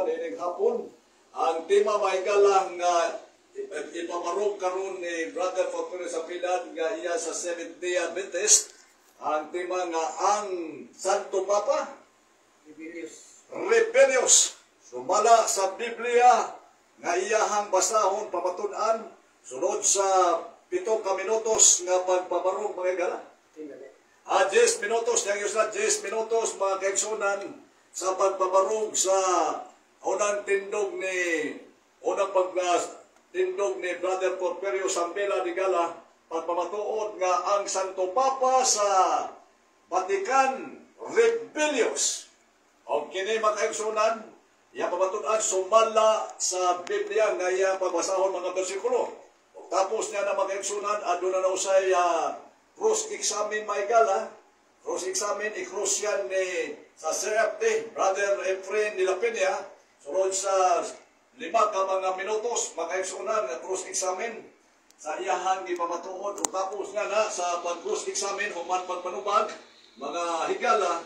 Ining hapon. Ang tema, mga higala, nga ipabarog karon ni Brother Porfirio Sambilan nga iya sa Seventh Day Adventist. Ang tema nga ang Santo Papa Rebellious. Rebellious. Sumala sa Biblia nga iyahang basahon, pamatud-an, sunod sa 7 ka minutos nga pagpabarog, mga higala. Tingnan. 10 minutos, yang yun 10 minutos, mga kaigsunan, sa pagpabarog sa unang pagtindog ni Brother Porfirio Sambela de Gala, pagpamatuod nga ang Santo Papa sa Vatican rebellious. O kini, mga kaigsunan, iya pamatud-an sumala sa Biblia nga iya pagbasahon mga bersikulo. O tapos niya na, mga kaigsunan, aduna na usay cross examine, mga higala. Cross examine, i-cross yan ni sa CFD, Brother Efrain de la Peña, sunod sa 5 ka mga minutos, mga kaigsunan, nga cross examine sa iyahang gipamatuod. O tapos nga na sa pag-cross examine, human pagpanubag, mga higala,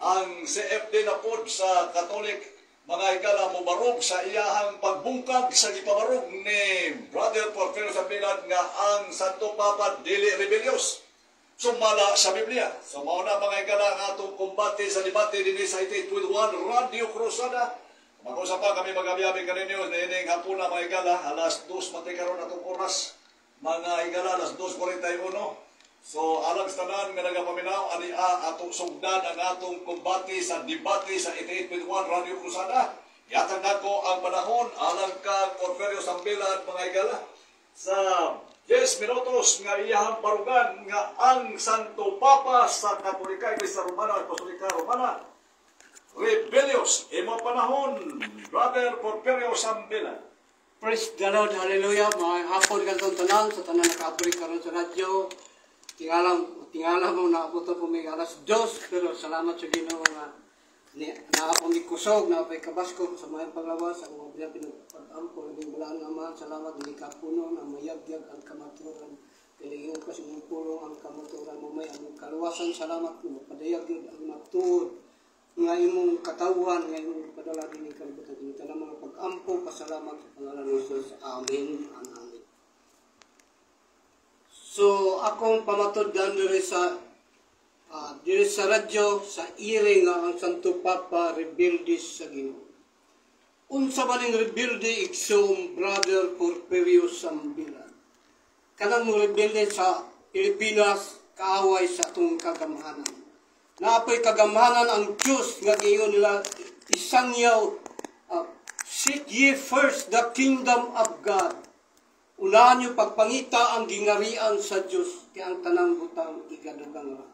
ang CFD na pod sa Catholic, mga higala, mobarog sa iyahang pagbungkag sa gipabarog ni Brother Porfirio Sambilan nga ang Santo Papa dili rebellious sumala sa Biblia. So mao na, mga higala, ang atong kumbate sa debate dinhi sa 88.1 Radio Cruzada. Mag-usap pa kami magabiyabi kaninyo niining hapuna, mga higala, alas 2 mati karon atong oras. Mga higala, alas 2:41. So alang sa tanan nga nagapaminaw ani a atong sugdan ang atong kumbate sa debate sa 88.1 Radio Cruzada. Yatag nako ang panahon alang ka Porfirio Sambilan, mga higala, sa 10 minutos nga iyahang barugan nga ang Santo Papa sa Katolika, Iglesia Romana, Apostolika Romana rebellious. Imo panahon, Brother Porfirio Sambila. Praise the Lord, hallelujah. Mga hapon kanitong tanan, sa tanan nakaabri karon sa radyo. Tingalang, tingala mo naabot po may alas 2, pero salamat sa Ginoo nga ni naa po mi kusog, naa pa'y kabaskog sa mga paglawas, ang mga pinagpag-ampo, labing balaan nga Amahan, salamat dili ka puno na mayagyag ang kamaturan. Kailangan ko sa imong pulong ang kamaturan mo may among kaluwasan, salamat mo padayag yun ang matuod nga imong katawhan nga imong padala dinhi kalibutan kini tanang mga pag-ampo, pasalamat sa pangalan ni Jesus. Amen and amen. So akong pamatud-an diri sa radyo sa ire nga ang Santo Papa rebelde sa Ginoo. Unsa ba ning rebelde, igsoon Brother Porfirio Sambilan? Kanang mo rebelde sa Pilipinas, kaaway sa atong kagamhanan. Naapoy kagamhanan ang Diyos nga giingon nila isangyaw, "Seek ye first the kingdom of God." Unahan niyo pagpangita ang gingarian sa Diyos kay ang tanang butang igadugang ra.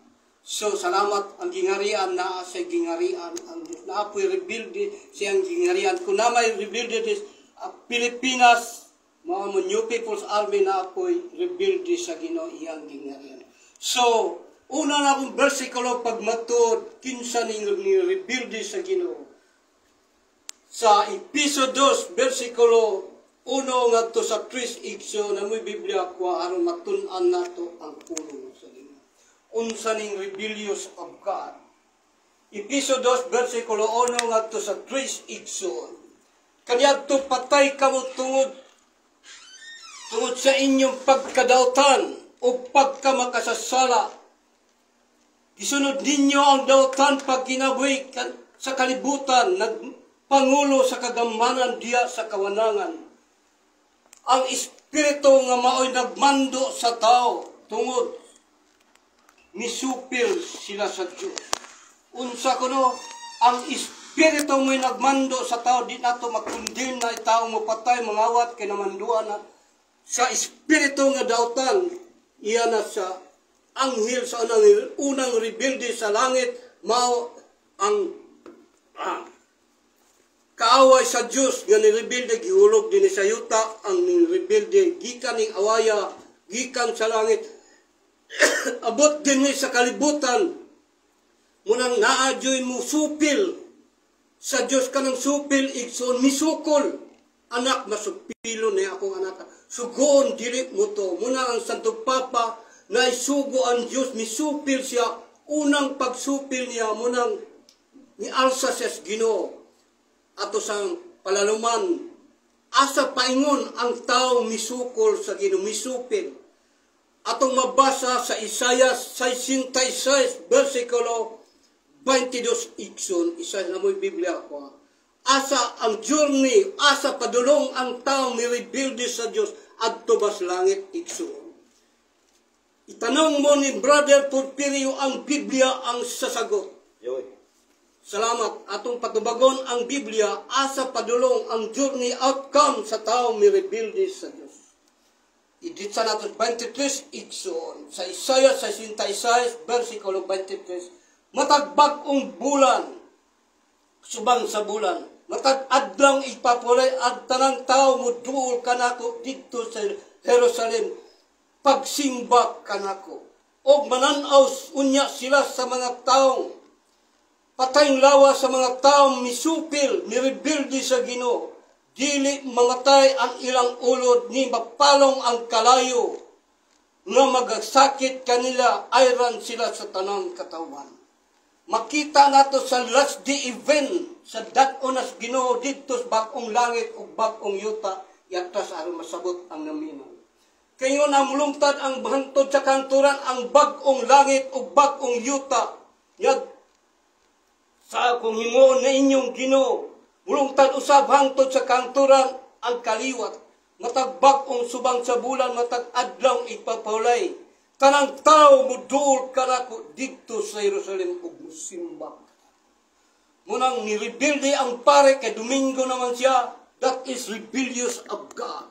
So salamat ang gingarian, naa sa gingarian ang Diyos. Naapoy rebelde siyang gingarian. Kung na may rebelde this Pilipinas, mga mo New People's Army, na apoy rebelde sa Ginoo iyang gingarian. So, una na akong versikulo pagmatuod kinsa ning ni rebelde sa Ginoo. Sa Episo 2 versikulo 1 ngadto sa 3, igsoon na mo'y Biblia ko aron matun-an nato ang pulong sa Ginoo. Unsa ning rebellious of God? Episo 2 versikulo 1 ngadto sa 3, igsoon. Kaniadto patay kamo tungod tungod sa inyong pagkadautan o pagkamakasasala. Gisunod ninyo ang dautan pagkinabuhi sa kalibutan, nagpangulo sa kagamhanan diya sa kawanangan. Ang espiritu nga maoy nagmando sa tao tungod misupil sila sa Diyos. Unsa kuno ang espiritu mo'y nagmando sa tao? Di nato makondemn na tao mo patay mangawat kay namanduan na sa espiritu nga dautan. Iya na sa anghel sa unang, unang rebelde sa langit, mao ang kaaway sa Dios nga nirebelde, gihulog dinhi sa yuta. Ang nirebelde gikan ning awaya gikan sa langit abot dinhi sa kalibutan, munang naa juy mo supil sa Dios. Kanang supil, igsoon, misukol, anak masupilo ni akong anak, sugoon dili mo to. Muna ang Santo Papa na isugo ang Dios, misupil siya. Unang pagsupil niya, munang nialsa siya sa Ginoo. Ato sang palaluman, asa paingon ang tao misukol sa Ginoo, misupil? Atong mabasa sa Isaiah 66 versikulo 22, igsoon. Isa na mo'y Biblia ko. Asa ang journey, asa padulong ang tao ni rebelde sa Dios adto bas langit, igsoon? Itanong mo ni Brother Porfirio, ang Biblia ang sasagot. Yoy. Salamat. Atong patubagon ang Biblia, asa padulong ang journey, outcome sa tao mi rebelde sa Dios. Idit sa nato 23, igsoon. Sa Isaiah 66 versikulo 23, matag bag-ong bulan, subang sa bulan, matag adlaw ipapulay, ang tanang tao muduol kanako didto sa Jerusalem pagsimba kanako. Og mananaw unya sila sa mga taong patayng lawa, sa mga taong misupil, nirebelde sa Ginoo. Dili mamatay ang ilang ulod ni mapalong ang kalayo nga magasakit kanila, ayran sila sa tanang katawan. Makita nato sa last day event sa dat-on nas Ginoo didto sa bag-ong langit ug bag-ong yuta, yatras aron masabot ang naminaw. Kayo na mulungtad ang hantod sa kanturan ang bag-ong langit ug bag-ong yuta. Yag sa akong himuon na inyong Ginoo. Mulungtad usab hangtod sa kanturan ang kaliwat. Matag bag-ong subang sa bulan, matag adlaw ipapahulay. Tanang tao muduol kanako didto sa Jerusalem ug musimba. Munang nirebelde ang pare kay Domingo naman siya, that is rebellious of God.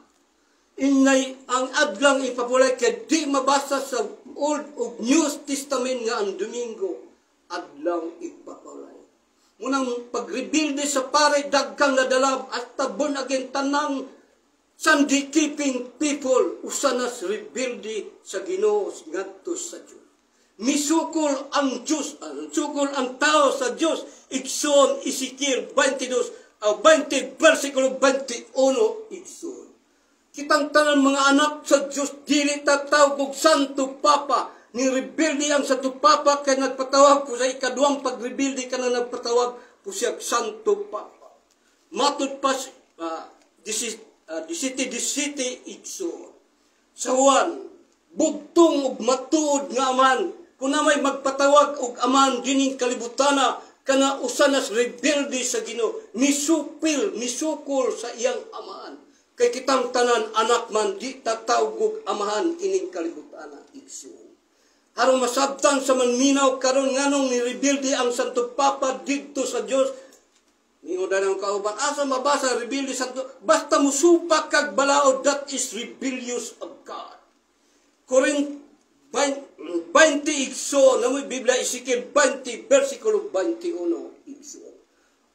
Inay ang adlang ipapulay kay di mabasa sa Old ug New Testament nga ang Domingo adlaw ipapulay. Munang pagrebelde sa pare, dagkang nadala at born again, tanang Sunday keeping people usa nas rebelde sa Ginoo ngadto sa Dios. Misukol ang Dios, ang sukol ang tao sa Dios. Igsoon, Ezekiel 22, 20 versikulo 21, igsoon. Kitang tanan mga anak sa Dios dili tatawag og Santo Papa. Ni rebelde ang Santo Papa kay nagpatawag po sa ikaduhang pagrebelde ka na nagpatawag po siya Santo Papa. Matud pa this city, igsoon. Sa Juan, bugtong ug matuod nga aman, kung na may magpatawag og aman dining kalibutana, kana usa nas rebelde sa Ginoo, misupil, misukol sa iyang amahan. Kay kitang tanan anak man, di tatawag og amahan ining kalibutana, igsoon. Aron masabtan sa manminaw karon nganong ni rebelde ang Santo Papa didto sa Dios. Ningon ng kauban, asa mabasa rebelde Santo? Basta musupak kag balaod, that is rebellious of God. Corinth 20, igsoon, na mo'y Biblia, Ezekiel 20, versikulo 21, igsoon.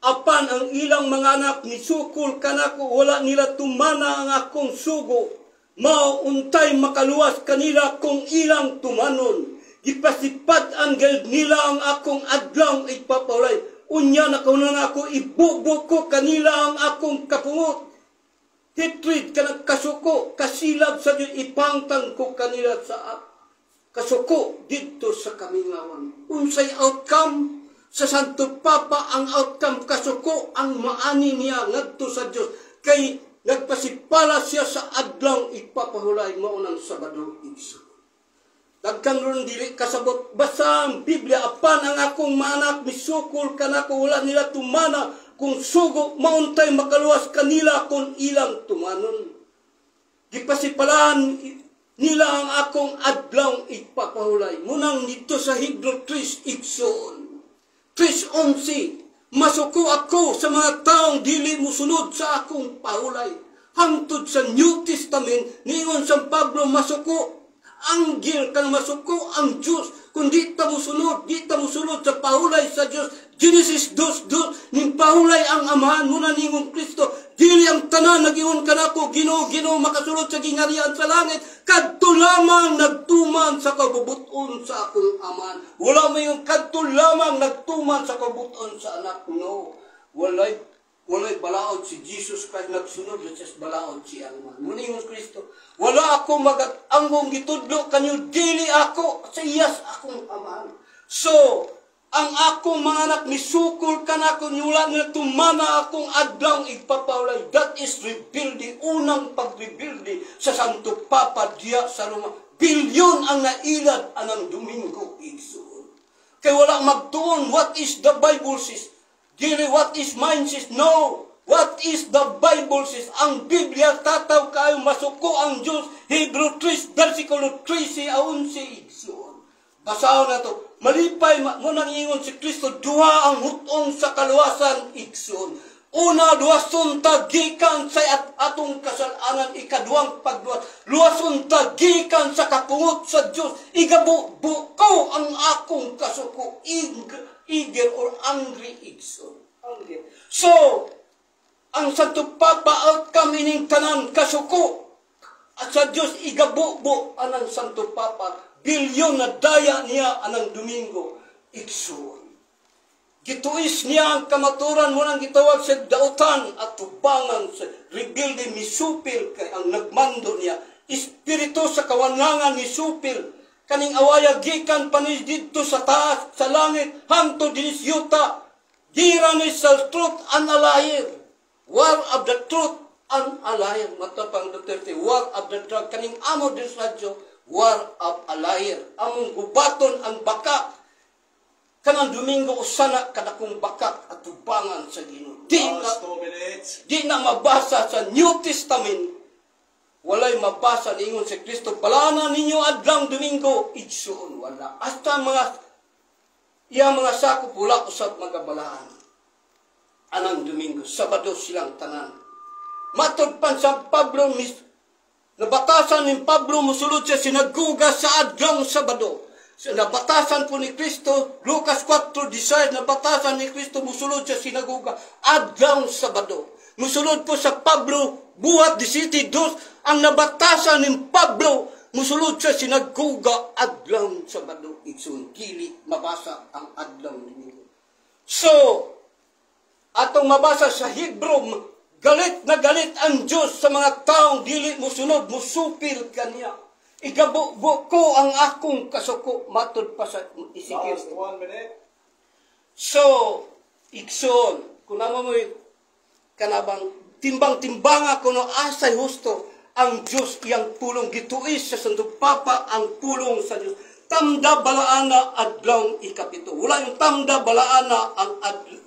Apan ang ilang mga anak ni sukol kanako, wala nila tumana ang akong sugo. Mao untay makaluwas kanila kung ilang tumanon. Gipasipad ang gayud nila ang akong adlaw ipapawlay. Unya na kaunan ako, ibubo ko kanila ang akong kapungot. Hatred kanang kasuko, kasilab sa Dios, ipangtang ko kanila sa kasuko didto sa kamingawan. Unsay outcome? Sa Santo Papa ang outcome, kasuko ang maani niya ngadto sa Dios kay nagpasipala siya sa adlaw ipapahulay, mao nang Sabado, igsoon. Dagkan ron dili kasabot, basta ang Biblia, apan ang akong maanak misukol kanako, wala nila tumana kung sugo, mauntay makaluwas kanila kung ilang tumanon. Gipasipalaan nila ang akong adlaw ipapahulay. Munang dito sa Hebrew 3, igsoon. 3:11, masuko ako sa mga taong dili musunod sa akong pahulay. Hangtod sa New Testament, niingon San Pablo, masuko anggel kang masuko ang Diyos kung di ta musunod, di ta musunod sa pahulay sa Diyos. Genesis 2:2, ning pahulay ang amahan muna ningon Kristo, dili ang tanan nagingon kanako, "Ginoo, Ginoo," makasulod sa gingarian sa langit, kadto lamang nagtuman sa kabubuton sa akong amahan. Wala may yung kadto lamang nagtuman sa kabubuton sa anak. No, walay balaod si Jesus Christ, nagsunod na siya sa balaod si amahan. Muningon Kristo, wala ako maganggong gitudlo kanyo, dili ako sa iyas akong amahan. So, Ang akong mga anak misukol kanako, nyula nila tumana akong adlaw igpapawlay. That is rebelde, unang pagrebelde sa Santo Papa diya sa Roma. Bilyon ang nailad anang Domingo, igsoon. Kay wala magtuon what is the Bible says. Dili what is mine says. No. What is the Bible says? Ang Biblia tataw kayo masuko ang Diyos. Hebrew 3, versikulo 13 a 11, igsoon. Basahon na to. Malipay mo nang ingon si Kristo, duha ang hutong sa kaluwasan, igsoon. Una, luwason ta gikan sa atong kasalanan, ikaduhang pagluwas. Luwason ta gikan sa kapungot sa Diyos. Igabu ko ang akong kasuko, eager or angry, igsoon. Angry. So, ang Santo Papa outcome ining tanan kasuko at sa Diyos, igabubo anang Santo Papa, bilyon na daya niya anang Domingo, igsoon. Gituis niya ang kamaturan mo nang gitawag sa dautan at tubangan sa rebelde, misupil kay ang nagmando niya espiritu sa kawanangan ni supil kaning awaya gikan panis didto sa taas sa langit hangtod dinis yuta. Gira ni sa truth and a liar, war of the truth and a liar. Mata pang Duterte, war of the drug. Kaning amo din sa radyo, war of a liar. Among gubaton ang baka kanang Domingo, usana kadakong bakak at tubangan sa Ginoo. Di na, Last 2 minutes. Di na mabasa sa New Testament. Walay mabasa ningon si Kristo, "Balana ninyo adlang Domingo," igsoon. Wala. Hasta mga iya mga sakop wala usab magabalaan anang Domingo. Sabado silang tanan. Matod pan sa Pablo, mis, nabatasan ni Pablo musulod sa sinaguga sa adlaw Sabado. Sa nabatasan po ni Kristo, Lucas 4:16, nabatasan ni Kristo musulod sa sinaguga adlaw Sabado. Musulod po sa Pablo, Buhat 17:2, ang nabatasan ni Pablo musulod sa sinaguga adlaw Sabado. Igsoon, dili mabasa ang adlaw Domingo. So, atong mabasa sa Hebrew, galit na galit ang Diyos sa mga taong dili musunod, musupil kaniya. Igabubo ko ang akong kasuko, matod pa sa Ezekiel. Last 1 minute. So, igsoon, kung naman mo'y kanabang timbang-timbanga kuno asay husto ang Diyos iyang pulong, gituis sa Santo Papa ang pulong sa Diyos. Tamda balaana adlaw ikapito. Wala yung tamda balaana ang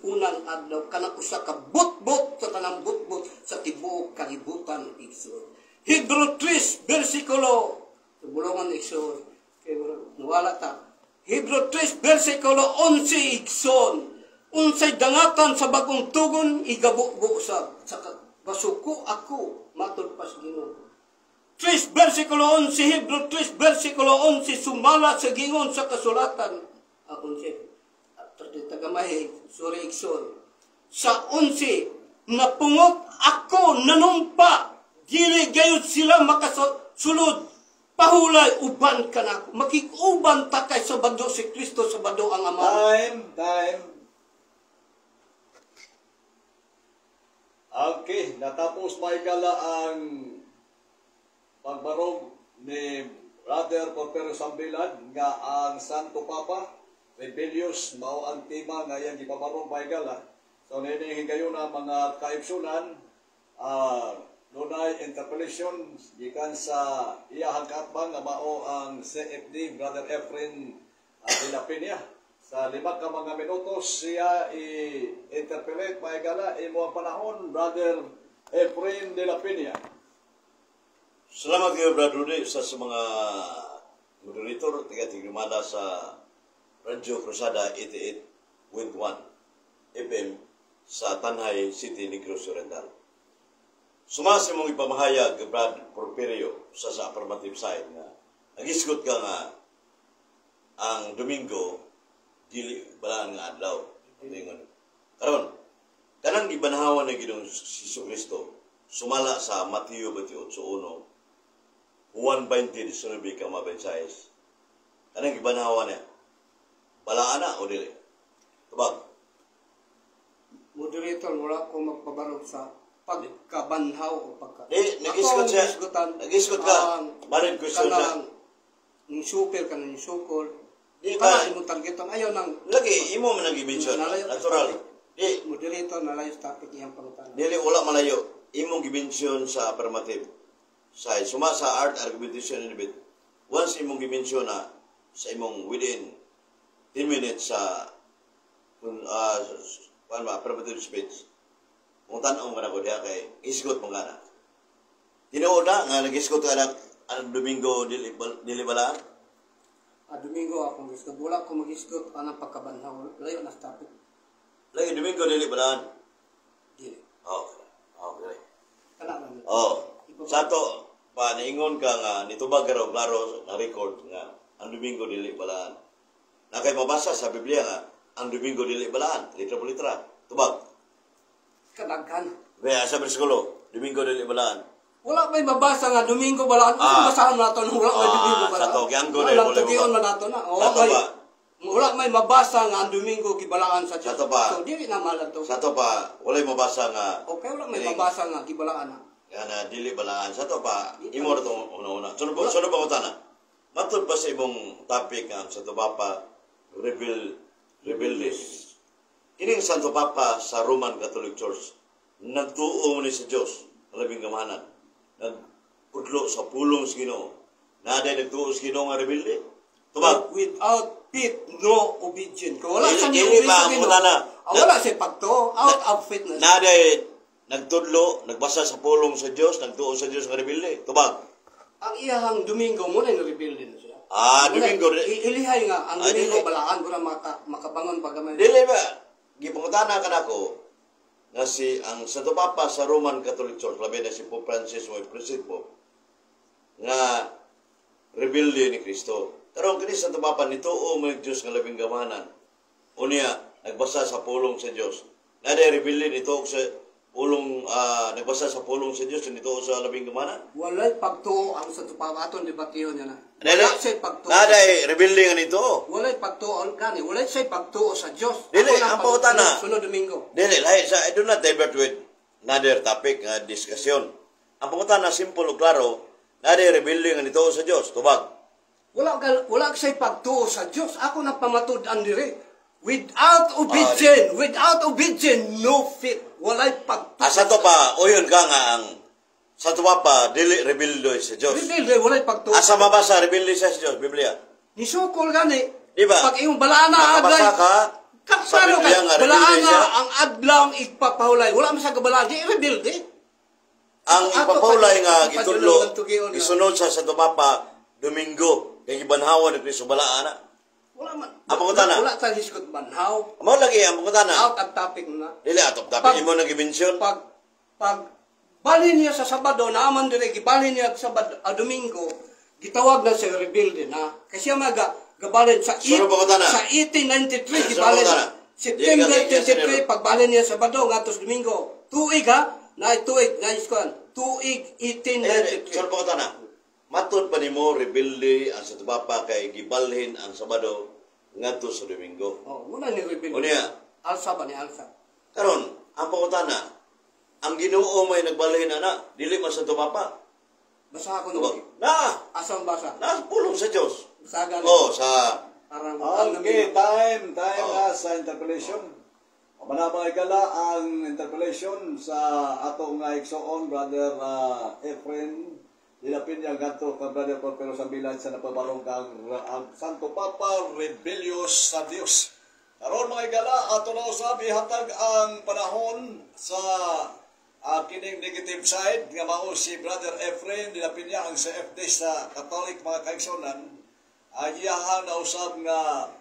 unang adlaw kanang usa ka butbot sa tanang butbot sa tibuok kalibutan, igsoon. Hebrew 3 versikulo bulungan, igsoon. Kay nawala ta. Hebrew 3 versikulo 11, igsoon. Unsay dangatan sa bagong tugon, igabubo sa basuko ako matod pa sa Ginoo. 3 versikulo 11, Hebrew 3 versikulo 11, sumala sa gingon sa kasulatan. Ah, 11. Tagamay, sorry, igsoon. Sa 11, napungot ako, nanumpa, dili gayud sila makasulod, pahulay uban ka na ako. Makikuban ta kay Sabado si Kristo, Sabado ang Ama. Time, time. Okay, natapos maigala ang pagbarog ni Brother Porfirio Sambilan nga ang Santo Papa rebellious, mao ang tema nga iyang gipabarog, maigala. So nini higayon na mga kaigsunan, dunay interpellation gikan sa iyahang kaatbang nga mao ang CFD Brother Efren de la Peña. Sa 5 ka mga minutos siya i-interpellate, maigala. Imo ang panahon, Brother Efren de la Peña. Salamat kayo, Brad Rudy, sa mga moderator, tiga-tigrimada sa Radyo Cruzada 88.1 FM sa Tanjay City, Negros Oriental. Sumasa mong ipamahayag, Brad Porfirio, sa affirmative side nga nagisgot ka nga ang Domingo dili balaan nga adlaw. Ingon. Karon, kanang gibanhawan ni Ginoong Hesus Kristo sumala sa Mateo 28:1, Juan 20:19 ka 26. Kanang gibanhawan niya, balaan na o dili? Tubag. Moderator, wala ko magpabarog sa pagkabanhaw o pagka... Di, nag-isgot Ako ang siya. gisgutan, Nag-isgot ka. ang Valid question siya. kanang ning super, kanang ning sukol. Di ba? Kana imong targeton ayaw nang Lagi imo man ang gi-mention. Nalayo. Natural. Di moderator, nalayo sa topic iyang pangutana. Dili, wala malayo. Imong gi-mention sa affirmative. Sa suma sa art, argumentation and debate. Once imong gi-mention na sa imong within 10 minutes sa kung kuan ba, affirmative speech. Kung tan-ong ka na ko diha kay isgot mo na. Tinuod na nga nagisgot ka na ang Domingo dili dili balaan. Ah, Domingo akong gusto. Wala ko magisgot anang pagkabanhaw. Layo na sa topic. Lagi, Domingo dili balaan. Dili. Okay. Okay. Kana lang. Oh, sa to pa niingon ka nga nitubag ka raw klaro na record nga ang Domingo dili balaan. Na kay mabasa sa Biblia nga ang Domingo dili balaan, litra po litra. Tubag. Kadaghan. Kaya sa bersikulo, Domingo dili balaan. Wala may mabasa nga Domingo balaan. Ah. Basahan nato nung wala may Domingo balaan. Sa to, gianggo Wala na, lang wala tugion mo ba? man nato na. Oh, Sa to may, ba? wala may mabasa nga ang Domingo gibalaan sa Diyos. Sa to ba? So dili na malan to. Sa to pa, walay mabasa nga Okay, wala may Kining- mabasa nga gibalaan na. nga na dili balaan. Sa to pa, imo ra tong una-una. Sunod pa, sunod pa ko tana. Matod ba sa imong topic nga ang Santo Papa rebellious? Kining Santo Papa sa Roman Catholic Church, nagtuo ni sa Dios, ang labing gamanan. Nagpudlo sa pulong sa Ginoo. Naday nagtuo sa Ginoo nga rebelde? Tubag. Without faith, no obedience. Kung wala Dili- sa dili ni ba ang sa Ginoo, putana? ah, wala siya pagtuo, out of faith na siya. Naday nagtudlo, nagbasa sa pulong sa Dios, nagtuo sa Dios nga rebelde. Tubag. Ang iyahang Domingo mo na rebelde na siya. Ah, Muna, Domingo, ilihay nga ang Ah, Domingo dili. balaan ko na makabangon pag gamay. Dili ba gipangutana ka nako nga si ang Santo Papa sa Roman Catholic Church, labi na si Pope Francis mo President Pope, nga rebelde ni Kristo. Karon kini Santo Papa nituo mo Dios nga labing gamanan. Unya nagbasa sa pulong sa Dios. Naday rebelde nituo sa pulong, nagbasa sa pulong sa Dios, nituo sa labing gamanan. Walay pagtuo ang Santo Papa, aton debatiyon niya na. Dili. Wala siya pagtuo. Naday rebelde nga nituo. Walay pagtuo gani, walay siya pagtuo sa Dios. Dili, Ako na ang pangutana. Sunod Domingo. Dili, lahi sa, I do not divert with another topic nga discussion. Ang pangutana simple ug klaro, naday rebelde nga nituo sa Dios. Tubag. Wala siya pagtuo sa Dios. Ako na pamatud-an diri. Without obedience, without obedience, no faith. Walay pagtuo. Asa to pa, uyon ka nga ang Santo Papa dili rebelde sa Dios. Rebelde, walay pagtuo. Asa mabasa rebelde sa Dios, Biblia? Nisukol gani. Di ba? Pag iyong balaan na Makabasa adlay. ka sa Kaklaro Biblia ka, nga rebelde balaan na siya. ang adlaw ang ipapahulay. Wala man sa kabalaan, di rebelde. Ang Ato ipapahulay nga ato pa gitudlo dulong tugion nga. isunod sa Santo Papa Domingo kay gibanhawan ni Kristo balaan na. Wala man. Ang pangutana. Wala ta hisgot banhaw. Mao lagi ang pangutana. Out of topic na. Dili atop topic imo nang gi-mention. Pag balhin niya sa Sabado, naaman dire gibalhin niya sa Sabado, Domingo, gitawag na siya rebelde na. Kasi siya maga gabalin sa Sunod pangutana. sa 1893 Sunod gibalin. pangutana. September Di ka- 23 pagbalin niya sa Sabado ngadto sa Domingo. Tuig ha, na tuig na iskuan. Tuig Eh, 1893. sunod pangutana. Matod pa nimo rebelde ang Santo Papa kay gibalhin ang Sabado ngadto sa Domingo? Oh, muna ni rebelde. Unya. Alsa ba ni alsa? Karon, ang pangutana, ang Ginoo may nagbalhin ana, dili man Santo Papa. Basa ako Tubag. nung. Na, Asa ang basa? na pulong sa Dios. Basa gani. Oh, sa Parang ang Okay, time, time Oh. na sa interpellation. Mana mga igala ang interpellation sa atong nga igsoon, Brother Efren de la Peña ngadto kang Brother Porpero Sambilan sa napabarong kang ang Santo Papa rebellious sa Dios. Karon mga igala, ato na usab ihatag ang panahon sa kining negative side nga mao si Brother Efren de la Peña, ang CFD sa Catholic, mga kaigsunan, ang iyahang nausab nga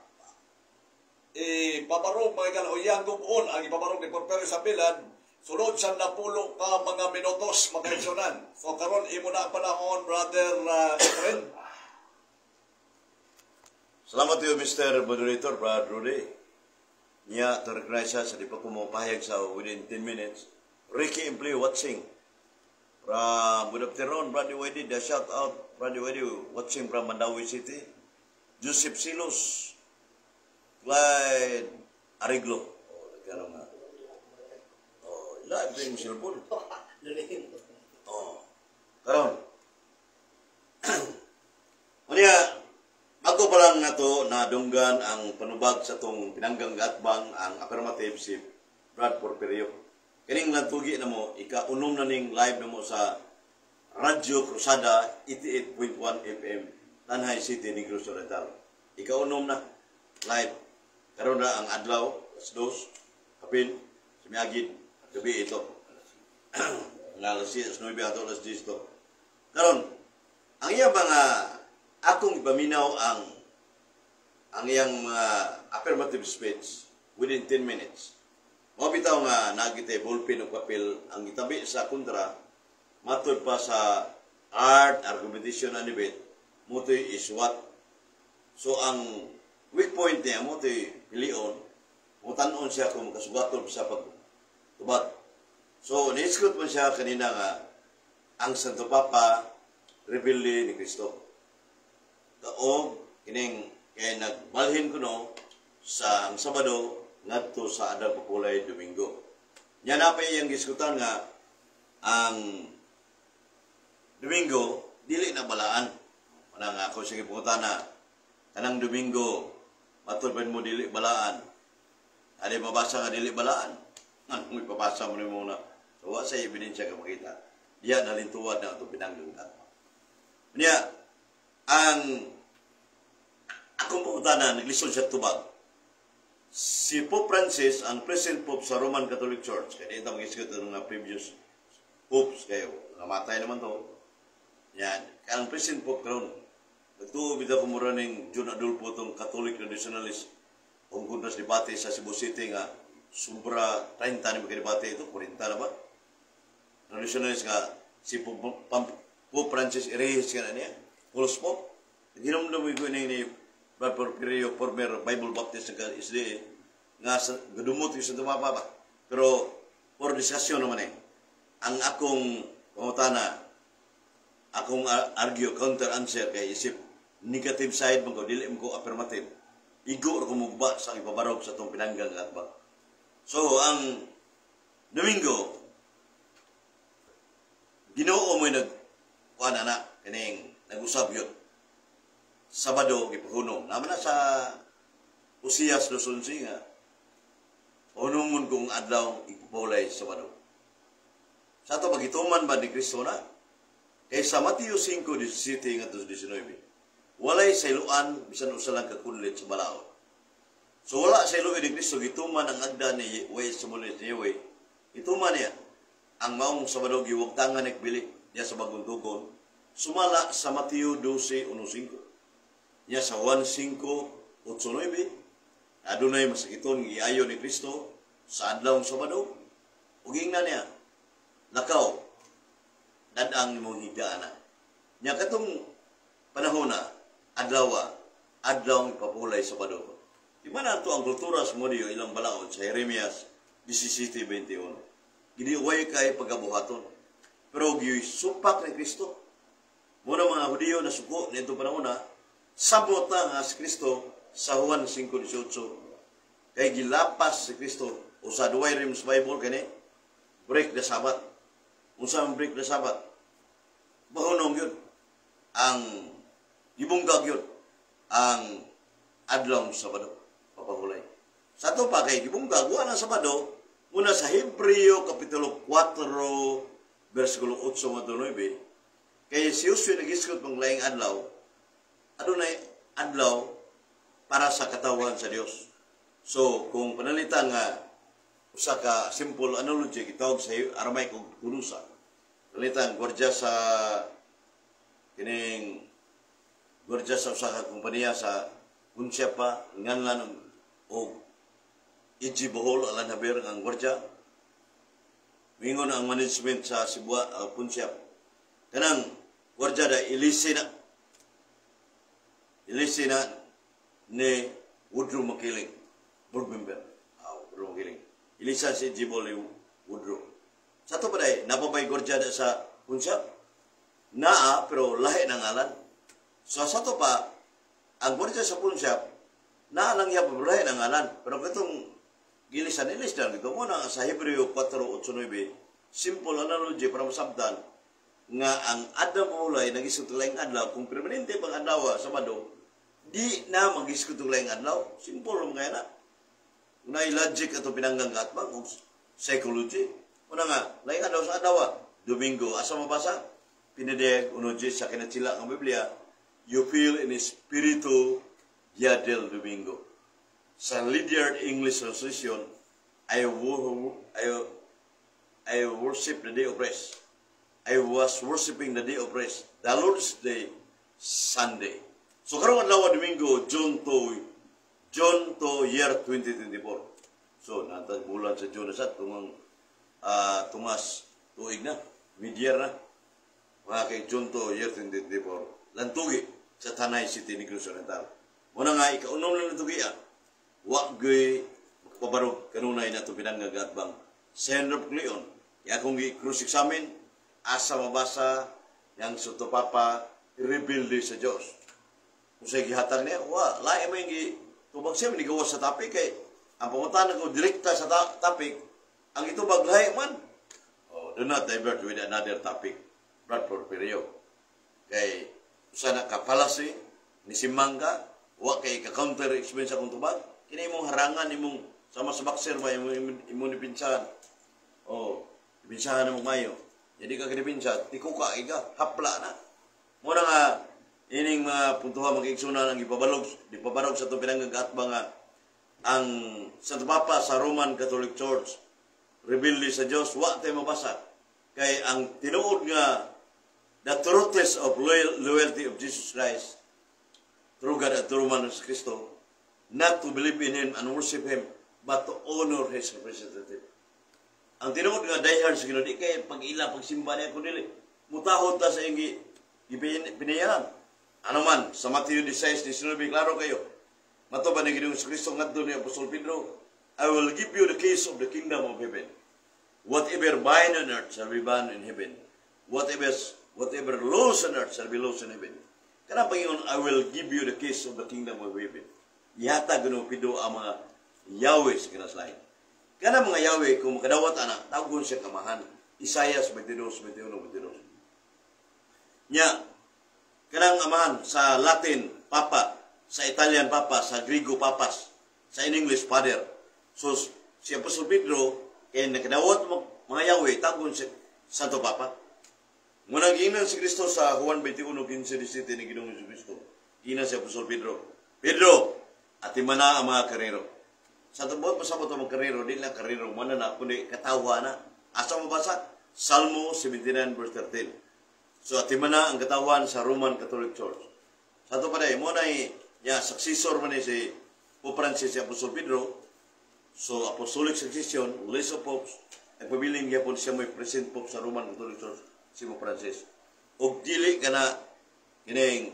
ipabarog, mga igala, o iyang gubon ang ipabarog ni Porferio Sambilan sulod sa 10 ka mga minutos, mga kaigsunan. So karon imo na ang panahon, Brother Efren. Salamat to you, Mr. Moderator, Brad Rudy. Niya, to recognize siya sa di pa ko mapahayag sa within 10 minutes. Ricky Empleo watching. From, good afternoon, Brady Wedi. The shout out, Brady Wedi, watching from Mandaue City. Joseph Silos. Clyde Ariglo. Oh, nagkaroon nga. Oh, live yung cellphone. Oh. Karon. Unya, ako pa lang na nato nadunggan ang panubag sa tong pinanggang gatbang, ang affirmative, si Brad Porfirio. Kining lantugi na mo, ika-unom na ning live na mo sa Radyo Krusada 88.1 FM, Tanjay City, Negros Oriental. Ika-unom na live. Karon na ang adlaw, alas 2, kapin, sumiyagid, gabi ito. Nga alas 9 ato alas 10 to. Karon, ang iya mga akong ipaminaw ang iyang mga affirmative speech within 10 minutes. Mao bitaw nga nagitay ballpen o papel. Ang gitabi sa kontra, matod pa sa art, argumentation and debate, motoy is what. So ang weak point niya motoy pilion, mutan-on siya kung makasugaton sa pagtubat. So niisgot man siya kanina nga ang Santo Papa rebelde ni Kristo. Kaog kining kay nagbalhin kuno sa ang Sabado ngadto sa adlaw papulay Domingo. Nya na pa iyang gisgutan nga ang Domingo dili na balaan. Wala nga ako sige na kanang Domingo matod pa mo dili balaan. Adi mabasa nga dili balaan. Anong ipabasa mo nimo na? So wa sa ebidensya ka makita. Diya nalintuwad na itong pinanggang. Niya, ang akong pangutana, naglisod siya tubag. Si Pope Francis, ang present Pope sa Roman Catholic Church, kaya dito mag-isgot ng mga previous popes kayo, namatay naman to. Yan, ang present Pope karon, nagtuo bitaw ko mura ning John Adolfo tong Catholic traditionalist kung kundas debate sa Cebu City nga sobra 30 ni magkadebate ito, 40 na ba? Traditionalist nga si Pope Francis erehis ka na niya. False Pope. Ginomdom ko ni Brad Porfirio, former Bible Baptist sa SDA, nga sa, gadumot yung sa tumapa ba. Pero for discussion naman eh, ang akong pangutana, akong argue, counter answer kay isip, negative side man ko, dili man ko affirmative. Igo ra ko mugba sa ipabarog sa itong pinanggang atbang. So, ang Domingo, Ginoo mo'y nag, kuan na, kining nag-usab yun. Sabado, gipahunong. Naman na sa Osias 2:11 nga, hunungon kong adlaw ipapulay sa Sabado. Sa ato pagituman ba ni Kristo na? Kay sa Mateo 5:17 ngadto 19, walay sayloan bisan usa lang ka kunlit sa balaod. So wala sa iluin ni Kristo gituman ang agda ni Way sa muli ni Yahweh. Gituman niya ang maong Sabado, giwagtangan ni bili niya sa Bagong Tugon sumala sa Mateo 12:1-5. Niya sa Juan 5:8-9, adunay masakiton giayo ni Kristo sa adlaw Sabado. Ug ingna niya, "Lakaw, dadang imong higdaan na." Nya katong panahon na adlaw, adlaw ipapulay Sabado. Di ba na ito ang kultura sa Modio ilang balaod sa Jeremias 17:21? Gidiway kay pagabuhaton. Pero gisupak ni Kristo. Muna mga Hudiyo na suko nito panahon na sabot na nga si Kristo sa Juan 5:18. Kay gilapas si Kristo o sa Douay Rheims Bible kani break the Sabbath. Unsa ang break the Sabbath? Bahunong yun. Ang gibunggag yun. Ang adlaw Sabado papahulay. Sa ato pa kay gibunggag wa ang Sabado una sa Hebreo kapitulo 4 bersikulo 8 ngadto 9, kay si Josue nagisgot pang laing adlaw, adunay adlaw para sa katawan sa Dios. So kung panalitan nga usa ka simple analogy, gitawag sa Aramaic og kunusa. Panalitan gwardiya sa kining gwardiya sa usa ka kompanya sa unsya pa nganlan og EG Bohol, Alan Javier ang gwardiya. Mingon ang management sa Cebu Punsyap, kanang gwardiya da ilisi na ni Woodrow Makiling, board member. Woodrow Makiling ilisa si EG Bohol ni Woodrow. Sa to pa day napabay gwardiya da sa Punsyap naa, pero lahi ng ngalan. So sa to pa ang gwardiya sa Punsyap naa lang iya lahi ng ngalan, pero katong gilisan ilis lang ito mo na sa Hebreo 4:8-9, simple analogy para masabtan nga ang adlaw pamulay nagisot laing adlaw. Kung permanente pang adlaw Sabado, Di na mag-iskot og laing adlaw. Simple lang kaya na. Unay logic ato pinanggang atbang og psychology. Una nga, laing adlaw sa adlaw, Domingo, asa mabasa? Pinadayag 1:10 sa kinatsila ng Biblia, "You feel in espiritu dia del Domingo." Sa Lydiard English Translation, I worship the day of rest. I was worshiping the day of rest. The Lord's Day, Sunday. So karong adlaw Domingo, June 2, June 2, year 2024. So nata bulan sa June na sa tungang tungas tuig na, mid-year na. Mga kay June 2, year 2024. Lantugi sa Tanay City, Negros Oriental. Muna nga, ikaunom lang lantugi ah. Wa gyud makapabarog kanunay na ito pinanggang atbang. Senator Leon, kaya akong gi-cross examine, asa mabasa yang Santo Papa rebelde sa Diyos. Kung sa gihatag niya, wa, lain mo yung tubag siya, manigawas sa topic kay ang pangutana ko direkta sa topic, ang itubag lahi man. Oh, do not divert with another topic, Brad Porfirio. Kay usa na ka fallacy, ni simangka, wa kay ka-counter explain sa akong tubag, kini imong harangan, imong sama sa boxer ba, imong dipinsahan. Oh, dipinsahan mo mayo. Jadi ka kinipinsa, tikuka ika, hapla na. Muna nga, ining mga puntuha magigsunan ang ipabalog, ipabarog sa itong pinanggagatba nga ang Santo Papa sa Roman Catholic Church rebelde sa Dios, wa tayo mabasa. Kay ang tinuod nga the truth of loyalty of Jesus Christ, true God at true man of Kristo, not to believe in Him and worship Him, but to honor His representative. Ang tinuod nga diehard sa Ginoo, di kay pag-ila, pagsimba niya, kundi mutahod ta sa iyang pinayaran. Ano man, sa Matthew 16:19, klaro kayo. Mato ba ni Ginoong Kristo ngadto ni Apostol Pedro, "I will give you the keys of the kingdom of heaven. Whatever bind on earth shall be bound in heaven. Whatever loose on earth shall be loose in heaven." Kana Panginoon, "I will give you the keys of the kingdom of heaven." Ihatag Ginoong Pedro ang mga Yahweh sa kinaslain. Kana mga Yahweh, kung makadawat ana, tawgon siya kamahan. Isaiah 22, 21, 22. Nya, kanang amahan sa Latin, Papa, sa Italian, Papa, sa Griego, Papas, sa in English, Father. So, si Apostol Pedro, kaya nakadawat mga Yahweh, tawgon siya Santo Papa. Muna giingnan si Kristo sa Juan 21, 15, 17 ni Ginoong Kristo. Giingnan si Apostol Pedro, "Pedro, atiman na ang mga karnero." Sa tubod pasabot ang mga karnero, di lang karnero, mana na, kundi katawa na. Asa mo basa? Salmo 79 verse 13. So atiman na ang katawan sa Roman Catholic Church. Sa ato pa mo na ya, successor man ni si Pope Francis si Apostol Pedro. So apostolic succession, list of popes, nagpabiling gyapon siya may present pope sa Roman Catholic Church, si Pope Francis. Og dili ka na kining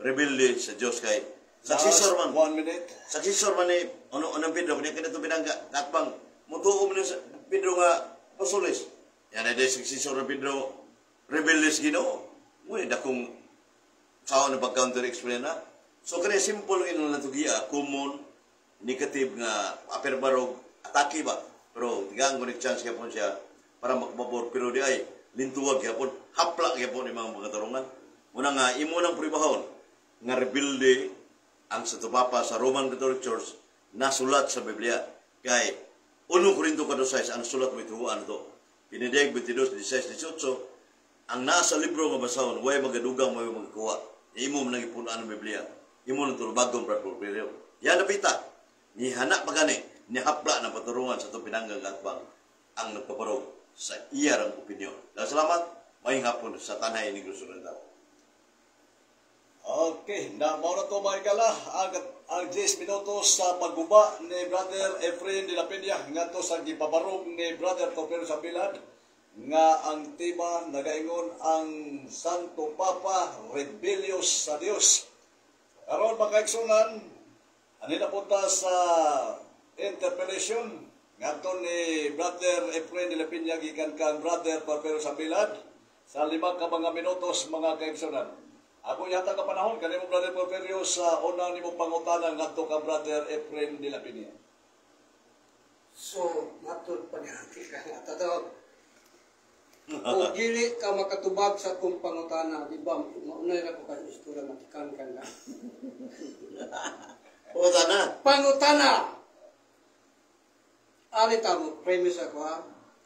rebelde sa Dios kay successor man. Last 1 minute. Successor man ni ano anong Pedro kanya kini binangga katbang mutuo man ni sa Pedro nga apostoles. Yan ay successor ni Pedro rebelde sa Ginoo. Ngunit dakong sao na pag-counter explain na. So kani simple ino lang tugiya, common negative nga aper barog atake ba. Pero tigaan ko ni chance gyapon siya para makapabor, pero di ay lintuwag gyapon, hapla gyapon imong mga katarungan. Muna nga imo nang pribahon nga rebelde ang Santo Papa sa Roman Catholic Church, nasulat sa Biblia. Kay 1 Corinto 4:6 ang sulat mo ituan to. Pinadayag 22, 16, 18, ang nasa libro nga basahon, way magadugang, way magakuha. Imo man ang ipunan ng Biblia. Imo nang tulubagong, Brad Porfirio. Yan napita. Ni hana pa gani, ni hapla ng paturungan sa itong pinanggang atbang ang nagpaparog sa iyarang opinyon. Dahil salamat, may hapon sa Tanay Negros Oriental. Okay, na mao na to, mga higala, ang 10 minutos sa pagguba ni Brother Efrain de la Peña ngadto sa gipabarog ni Brother Porfirio Sambilad nga ang tema nagaingon ang Santo Papa rebellious sa Dios. Karon, mga kaigsunan, ani na punta sa interpellation ngadto ni Brother Efrain de la Peña gikan kang Brother Porfirio Sambilad sa 5 ka mga minutos, mga kaigsunan. Ako yata ka panahon kanimo, Brother Porfirio, sa una nimo pangutana ngadto ka Brother Efrain de la Peña. So, matod pa niya ka nga tadawag. O dili ka makatubag sa akong pangutana, di ba? Maunay ra ko kay istorya, matikan ka na. Pangutana. Pangutana. Ali ta mo premise ako ha.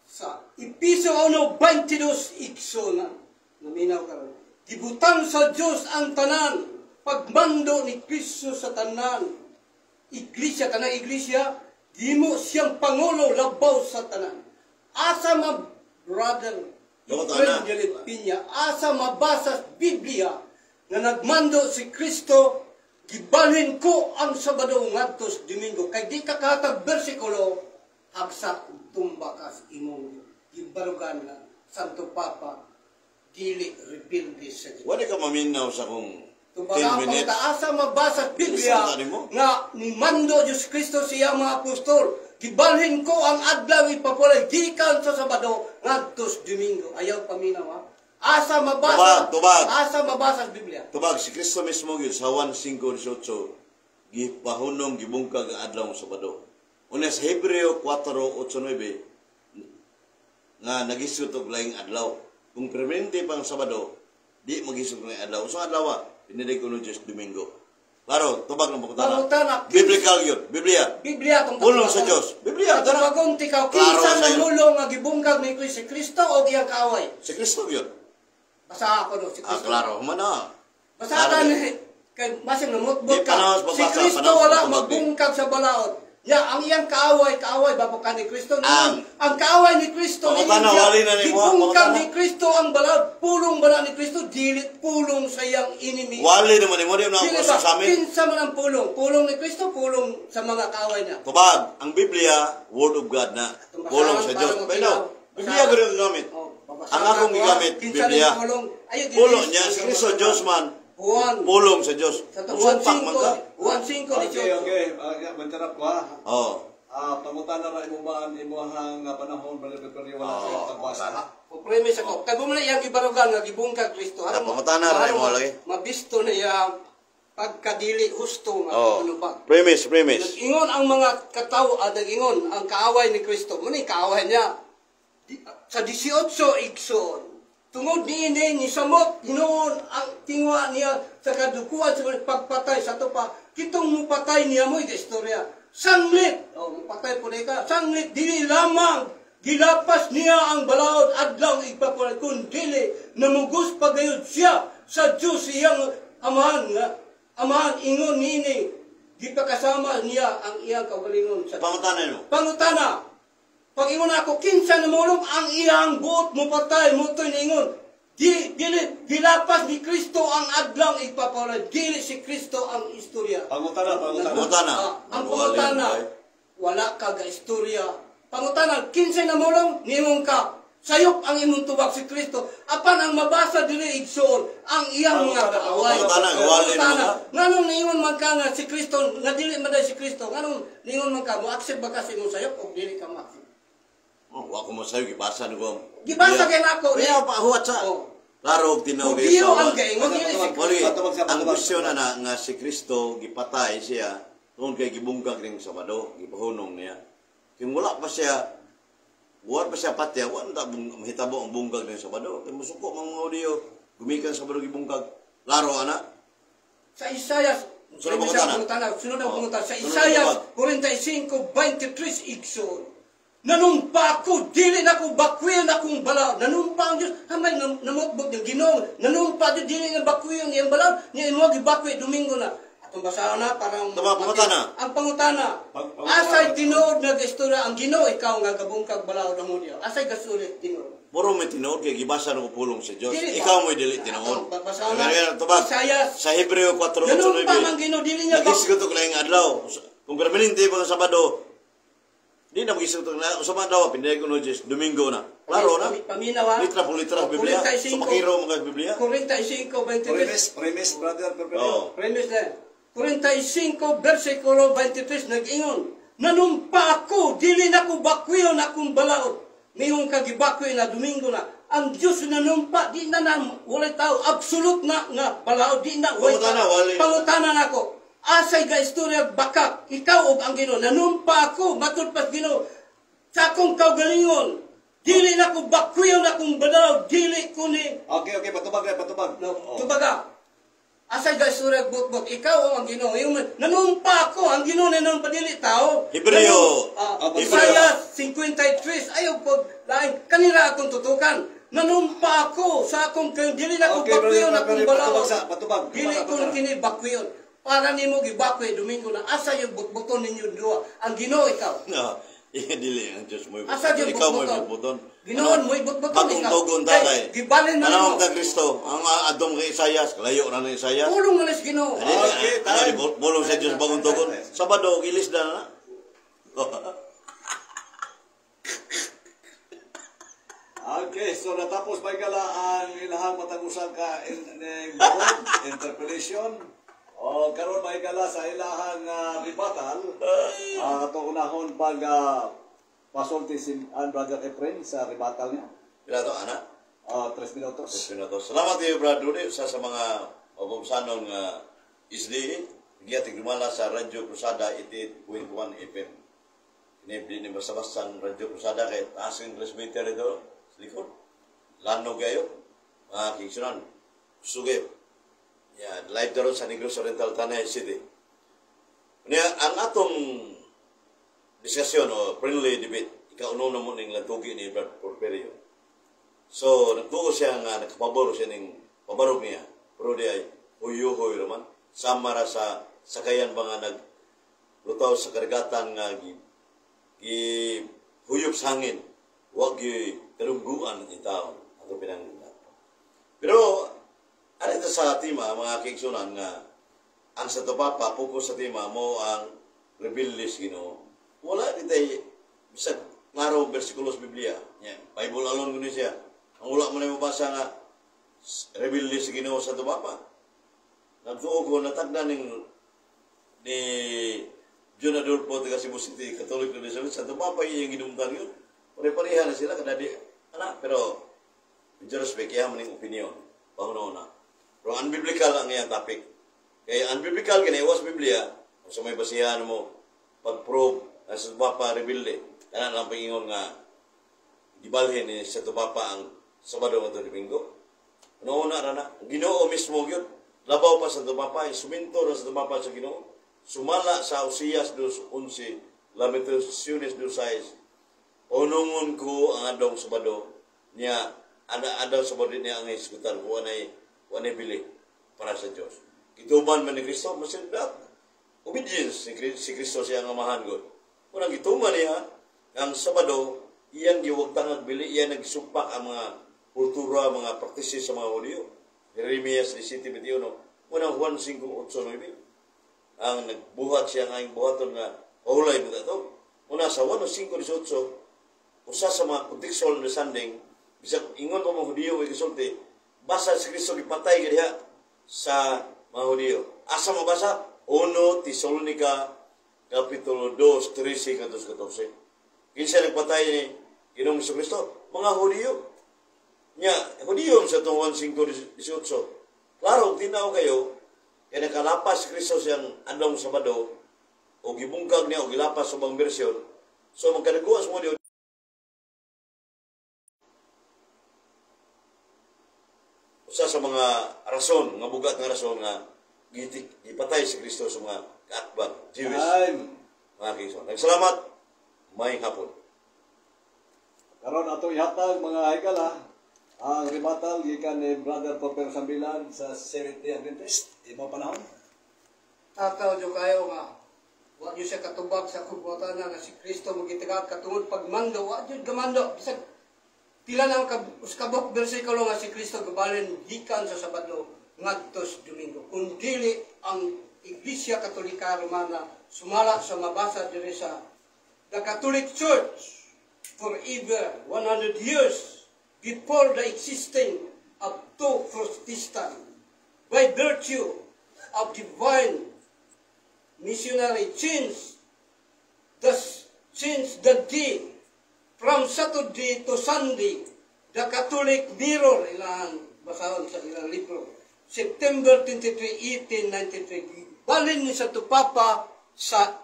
Sa Episo 1:22, igso na. Naminaw karon. Gibutang sa Dios ang tanan, pagmando ni Kristo sa tanan. Iglesia, tanang iglesia, gimo siyang pangulo labaw sa tanan. Asa ma, brother Pangutana. Efren Piña, asa mabasa sa Biblia nga nagmando si Kristo, "Gibalhin ko ang Sabado ngadto sa Domingo"? Kay di ka kahatag bersikulo, hagsa tumba ka sa imong gibarugan nga Santo Papa dili rebelde sa Ginoo. Wala ka maminaw sa kong 10 Tumbaga minutes. ang asa mabasa sa Biblia Bilisan ka nimo. nga ni mando Diyos Kristo siya mga apostol, "Gibalhin ko ang adlaw ipapulay gikan sa Sabado ngadto sa Domingo"? Ayaw paminaw ha. Asa mabasa? Tubag, tubag. Asa mabasa sa Biblia? Tubag, si Kristo mismo gyud sa Juan 5:18 gipahunong, gibungkag ang adlaw sa Sabado. Una sa Hebreo 4:8-9 nga nagisgot og laing adlaw. Kung permanente pang Sabado, di magisgot og laing adlaw. So adlaw piniday ko no Diyos Domingo. Klaro, tubag ng pangutana. Pangutana. Biblical yun. Biblia. Biblia tong Pulong sa Diyos. Biblia, tara. Tubagon tikaw, Klaro kinsa sa'yo. namulong nga gibungkag ni Kristo, si Kristo o iyang kaaway? Si Kristo yun. Basa ako do si Ah, Kristo. klaro. Humana. Basta Klaro ka yun. ni kay masing namutbot Di ka. panahon sa Si pagbasa, Kristo panahon sa wala pagbabag. magbungkag sa balaod. Ya, ang iyang kaaway, kaaway ba ka ni Kristo? Ang- Ang kaaway ni Kristo, Pangutana, ningon siya, wali na ni mo, gibungkag pangutana. ni Kristo ang balaod. Pulong bala ni Kristo, dili pulong sa iyang enemy. Wali naman mo, di mo na Dili ako ba? sa amin. Kinsa man ang pulong? Pulong ni Kristo, pulong sa mga kaaway niya. Tubag, ang Biblia, Word of God na. Pulong sa Diyos. Pero, Biblia ko rin gamit. Oh, babasahan Ang akong ako, ha? gigamit, Kinsa Biblia. rin pulong? Ayaw, Pulong gilis. niya, si Kristo Diyos man. Juan. Pulong sa Diyos. Sa to, Juan Sumpak man ka. 5, Juan 5, Okay, 18. okay. Ah, interrupt ko ha. Oo. Ah, pangutana ra imo ba ang imuhang panahon, Brother Porferio, wala sa pagbasa. O premise ako. Kay bumala iyang gibarugan nga gibungkag Kristo. Ah, pangutana ra imo lagi. Mabisto na iya pagkadili husto nga Oo. ano ba. Premise, premise. Nag-ingon ang mga kataw, nag-ingon ang kaaway ni Kristo. Muna yung kaaway niya. Sa 18 igsoon. Tungod niini ni samot hinuon ang tingwa niya sa kadukuan sa pagpatay sa to pa. Kitong mupatay niya mo istorya. Sanglit, oh, mupatay po ka. Sanglit dili lamang gilapas niya ang balaod adlaw igpapulay kun dili namugos pagayod siya sa Dios iyang amahan nga amahan. Ingon niini gipakasama niya ang iyang kaugalingon sa Pangutana mo. Pangutana. Pag ingon ako, kinsa namulong ang iyang buot mo patay, mo to'y niingon. Di, dili, gilapas ni Kristo ang adlaw igpapalad. Dili si Kristo ang istorya. Pangutana, pangutana. Pangutana. Ah, ang pangutana, wala ka ga istorya. Pangutana, kinsa namulong, nimong ka. Sayop ang imong tubag, si Kristo. Apan ang mabasa dili igsoon, ang iyang mga kaaway. Pangutana, wali naman ka. Nganong niingon man ka nga si Kristo, nga dili man dahil si Kristo, nganong niingon man ka, mo accept ba ka sa imong sayop o dili ka mo-accept? Oh, wa ko mo sayo gibasa ni ko. Gibasa kay nako. Kaya pa huwat sa. Oh. Klaro og tinuod Hudiyo sa ang gaingon dili si Wali, Patubag siya, ang patubag. question na nga si Kristo gipatay siya tungod kay gibungkag ning Sabado, gipahunong niya. Kung wala pa siya patya, wala ta mahitabo ang bungkag ning Sabado. Kay musuko mang mga Hudiyo, gumikan sa Sabado gibungkag. Klaro ana. Sa Isayas, Sunod ang pangutana. pangutana, sunod ang Oh. pangutana. Sa Sunod ang Isayas 45:23 igsoon. Nanumpa ako, dili na ko bakwiyon akong balaod. Nanumpa ang Diyos, hamay namutbot ng Ginoo. Nanumpa Diyos, dili na bakwiyon iyang balaod. Niya imo gibakwi Domingo na. Atong basahon na parang Tama, pangutana. Ang pangutana. Pangutana. Asay tinuod nga istorya ang Ginoo, ikaw nga gabungkag balaod ang Hudyo? Asay gasulit tinuod? Muro may tinuod kay gibasa ko pulong sa Dios. Dili ba? Ikaw mo'y dili tinuod. Atong basahon na. Ganyan, tubag. Isayas. Sa Hebreo 4:9. Nanumpa man Ginoo, dili niya Nagisgot og laing adlaw. Kung permanente pa ang Sabado, di na magisgot og laing. Usa man daw pinday ko no Diyos, Domingo na. Klaro na. Paminaw ha. Litra po litra sa Biblia. 45. So makiro mo ka sa Biblia. 45:23. Premise, premise, Brother Porferio. Oo. Premise na. 45 versikulo 23 nag-ingon. Nanumpa ako, dili na ko bakwiyon akong balaod. Mayong kagibakwi na Domingo na. Ang Diyos nanumpa, di na na, walay tao, absolute na nga balaod, di na walay Pangutana, tao. wali. Pangutana na ako. Asay ga istorya bakak, ikaw og ang Ginoo. Nanumpa ako, matud pas Ginoo. Sa akong kaugalingon, Dili na ko bakwiyon akong badalaw, dili ko ni Okay, patubag na, patubag. No, Oh. tubaga. Asa ga istorya bot-bot, ikaw ang Ginoo. Yung nanumpa ako, ang Ginoo nanumpa dili tao. Hebreo. Isaiah 53, ayaw ko lain kanila akong tutukan. Nanumpa ako sa akong dili na ko Okay, bakwiyon brother, akong brother, balaod. patubag sa- patubag. Dili Patubag, ko patubag. kini bakwiyon. Para nimo gibakwi Domingo na asa yung butbuton ninyo duha. Ang Ginoo ikaw. No, dili ang Diyos mo. Asa gyud Ikaw mo butbuton? butbuton. Ginoon mo'y butbuton Bagong ikaw. tugon Kay, tatay. gibalin na Ano nimo. ang Kristo? Ang adong kay Isayas, kalayo na ni Isayas. Pulong na sa Ginoo. Ano, Okay, ano, time. bulong sa Diyos bagong tugon. Sabado, gilis na na. Okay, so natapos ba gala ang ilahang matag-usang ka ning Baron, interpellation. O karon may gala sa ilahang rebuttal. Ato unahon pag pasulti si ang Brother Efren sa rebuttal niya. Pila to, ana? 3 minutos. Minutos. Salamat kayo, Brad Rudy, sa mga mabubsanon nga isdi. Giya tigdumala sa Radyo Cruzada 88.1 FM. Kini di ni basta-basta ang Radyo Cruzada kay taas ang transmitter ito sa likod. Lano kayo, mga kingsunan. Sugib. Yeah, live daron sa Negros Oriental, Tanay City. Niya, ang atong diskusyon o friendly debate, ikauno na mo ning latugi ni Brad Porfirio. So, nagtuo siya nga, nakapabor siya ning pabarog niya. Pero di ay, huyuhoy raman. Sama ra sa sakayan ba nga naglutaw sa karagatan nga gi huyop sa hangin. Wa gi karungguan ang tao ato pinang. Pero ano ito sa tema, mga kaigsunan, nga ang Santo Papa, focus sa tema mo ang rebellious Ginoo. Wala di tay bisag klaro bersikulo sa Biblia. Yeah, Bible alone kuno siya. Ang wala mo na mabasa nga rebellious Ginoo sa Santo Papa. Nagtuo ko natagda ning ni John Adolfo taga Cebu City, Catholic na sa Santo Papa iyang ginumtan yun. Pare-pareha na sila kada di ana, pero medyo respect iya man ning opinion. Pangunauna. Pero unbiblical ang iyang topic. Kaya unbiblical kini iwas Biblia, kung sa may basihan mo pag-prove na sa Papa rebelde. Kana lang pangingon nga gibalhin ni sa Papa ang Sabado ngadto Domingo. Una ra na Ginoo mismo gyud. Labaw pa sa Papa, suminto ra sa Papa sa Ginoo. Sumala sa Osias 2:11, Lamentaciones 2:6. Unungon ko ang adlong Sabado niya, ana adlaw Sabado niya ang hisgutan ko anay bili para sa Dios. Gituman man ni Kristo, masindat. Obedience si Kristo siya ang amahan god. Unang gituman niya ang Sabado, iyang giwagtang bili, iyang nagsumpak ang mga kultura, mga praktisis sa mga Hudiyo. Jeremias 17:21, unang Juan 5:8-9. Ang nagbuhat siya nga ang buhaton nga paulay mo to. Una sa Juan 5:18, usa sa mga contextual understanding, bisag ingon pa mga Hudiyo way gisulti, basa si Kristo gipatay gid sa mga Hudiyo. Asa mabasa? 1 Tesalonica Kapitulo 2, 13 ngadto 14. Kinsa nagpatay ni Ginoong Kristo? Mga Hudiyo. Nya, Hudiyo sa itong Juan 5:18. Klaro, tinaw kayo, kaya nakalapas si Kristo siyang adlong Sabado, o gibungkag niya, o gilapas sa ubang bersyon. So, magkadaguan sa mga Hudiyo, usa sa mga rason, nga bugat nga rason nga gipatay si Kristo sa mga kaatbang, Jewish, Time. mga kaigsoon. Nagsalamat, may hapon. Karon ato ihatag mga higala ang rebuttal gikan ni Brother Popper Sambilan sa Seventh-day Adventist. Imo panahon. Tataw jo kayo nga wa jud siya katubag sa kubota na nga si Kristo magitagad katungod pagmando, wa jud gamando bisag pila lang ka uskabok bersikulo nga si Kristo gabalin gikan sa Sabado ngadto sa Domingo, kun dili ang Iglesia Katolika Romana sumala sa mabasa diri sa the Catholic Church forever 100 years before the existing of two Protestant by virtue of divine missionary change the day from Saturday to Sunday. The Catholic Mirror, ilang basahon sa ilang libro, September 23, 1893, balin ni sa Papa sa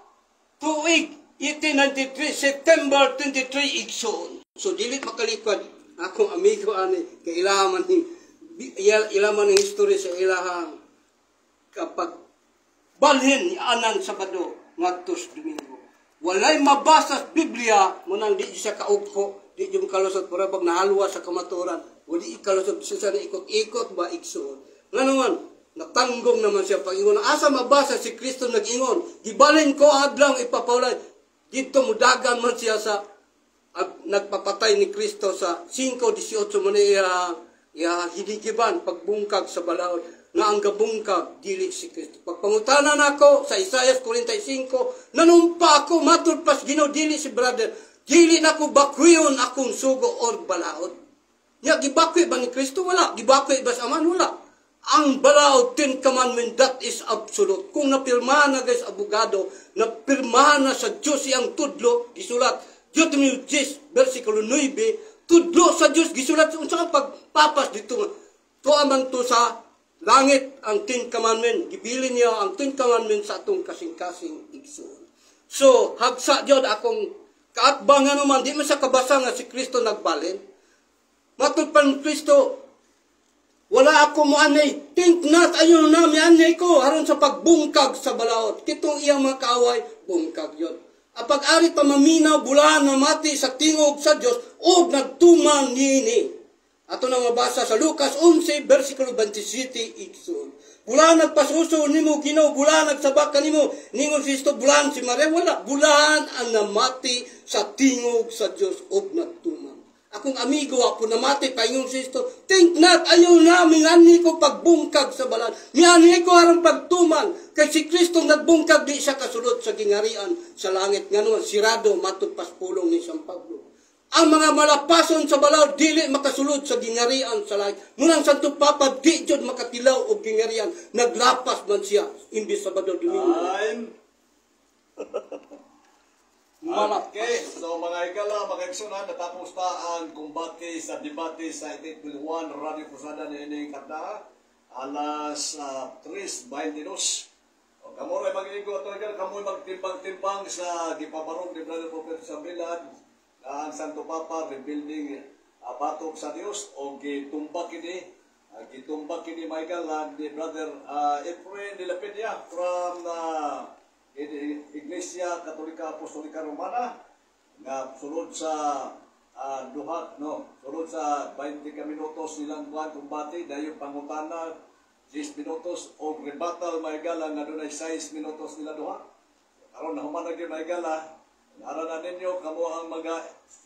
tuig 1893 September 23, igsoon. So dili makalikod akong amigo ani kay ilaman ni ilaman ng history sa ilahang kapag balhin ni anan Sabado ngadto sa Domingo. Walay mabasa sa Biblia mo nang di siya kaugko, di yung kalusot, pura bag nahalwa sa kamaturan. Wali ikalusot siya sa ikot-ikot ba, igsuon. Nga naman, natanggong naman siya pag-ingon. Asa mabasa si Kristo nag-ingon, "Gibalin ko ang adlaw ipapawalay"? Dito mudagan man siya sa at nagpapatay ni Kristo sa 5:18 mo na iya, iya hinigiban pagbungkag sa balaod nga ang gabungkag dili si Kristo. Pagpangutana nako sa Isaiah 45, nanumpa ako matud pas Ginoo, dili si brother, dili nako bakwiyon akong sugo or balaod. Nya gibakwi ba ni Kristo? Wala. Gibakwi ba sa Aman? Wala. Ang balaod, Ten Commandment, that is absolute. Kung napirmahan na, guys, abogado, napirmahan na sa Diyos iyang tudlo, gisulat, Deuteronomy 10, versikulo 9, tudlo sa Diyos, gisulat, unsa ka pagpapas dito, tuwa man to sa langit ang Ten Commandment, gibilin niya ang Ten Commandment sa atong kasing-kasing igsoon. So, hagsa jud akong kaatbangan naman, di man sa kabasa nga si Kristo nagbalin. Matud pa ni Kristo, wala ako mo anay. Think not, ayaw na, mi anay ko aron sa pagbungkag sa balaod. Kitong iyang mga kaaway, bungkag yon. Apag ari pa maminaw, bulaan na mati sa tingog sa Dios ug nagtuman nini. Ato na mabasa sa Lucas 11, versikulo 27, igsoon. Bulaan nagpasuso nimo Ginoo, bulaan nagsabak kanimo. Ningon si Kristo, bulaan si Maria, wala. Bulaan ang namati sa tingog sa Dios ug nagtuman. Akong amigo ako namati paingon si Kristo, think not, ayaw na, mingani ko pagbungkag sa balan. Miani ko aron pagtuman. Kay si Kristo nagbungkag, di siya kasulod sa gingarian sa langit. Nga naman, sirado matud pas pulong ni San Pablo. Ang mga malapason sa balaod dili makasulod sa gingarian sa langit. Munang Santo Papa di jud makatilaw og gingarian. Naglapas man siya imbis Sabado, Domingo. Time. Malap. Okay, so mga higala, mga igsunan, natapos na ang kumbate sa debate sa 88.1 Radio Krusada niining kadna alas 3:22. O, kamo ray mag-igo ato higala, kamoy magtimbang-timbang sa gipabarog ni Brother Prophet sa Bilad na ang Santo Papa rebuilding batok sa Dios o gitumba kini, mga higala, ni Brother Efrain de la Peña from Iglesia Katolika Apostolika Romana nga sulod sa duha, no, sulod sa 20 ka minutos nilang kuan kumbate, dayon pangutana 10 minutos og rebuttal, mga higala, nga dunay 6 minutos nila duha. Karon nahuman na gyud, mga higala. Nara na ninyo, kamo ang maga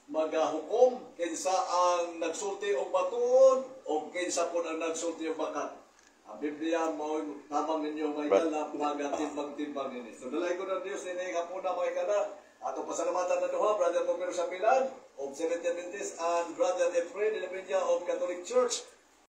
magahukom kinsa ang nagsulti og matuod o kinsa pod ang nagsulti og bakat. Ang Biblia mao tamang ninyo, mga higala, magatimbang-timbang ninyo. So dalay ko ng Dios ini hapuna, mga higala. Ato pasalamatan na duha, Brother Pomero Sambilan of Seventh Adventist and Brother Efrain de la Peña of Catholic Church.